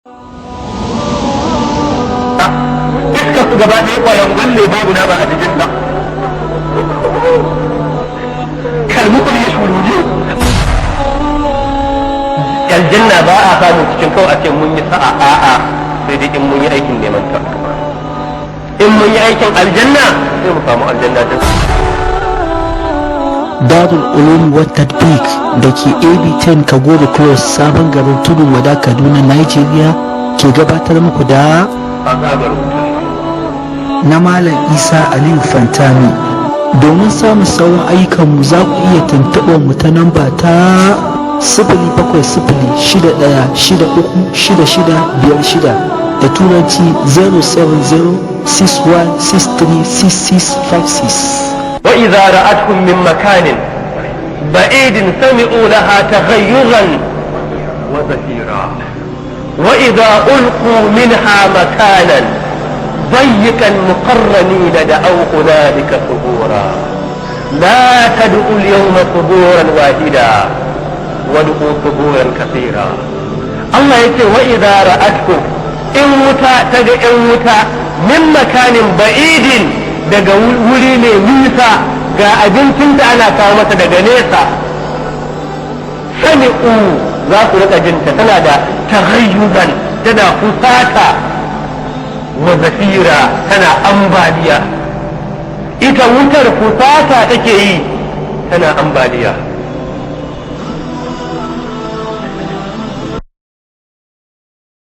Iska su gaba ɗaya ƙwayan gwalle, babu nama a jikin ta. Kalmukul ya shuru. Aljanna ba a samu cikin kawai a ce mun yi sa'a, a'a, sai dai in mun yi aikin neman ta. In mun yi aikin aljanna, sai mu samu aljanna din. Darul Ulum wa Tatbiq da ke AB10 Kagoro Close, Sabon Garin Tudun Wada, Kaduna, Nigeria, ke gabatar muku da azabar wuta na Malam Isa Aliyu Fantami. Domin samun sauran ayyukanmu, za ku iya tuntuɓar mu ta namba ta 07061636656, da turanci 07061636656. وإذا رأتهم من مكان بعيد سمعوا لها تغيظا وزفيرا، وإذا ألقوا منها مكانا ضيقا مقرنين دعوا هنالك ثبورا. لا تدعوا اليوم ثبورا واحدا وادعوا ثبورا كثيرا. الله يقول: وإذا رأتهم، إن وتا تجا إن وتا من مكان بعيد، daga wuri mai nisa, ga abincin da ana kawo mata daga nesa, sami'u, za su rika jinta tana da taghayyuzan, tana fusata, wa zafira, tana ambaliya. Ita wutar fusata take yi, tana ambaliya.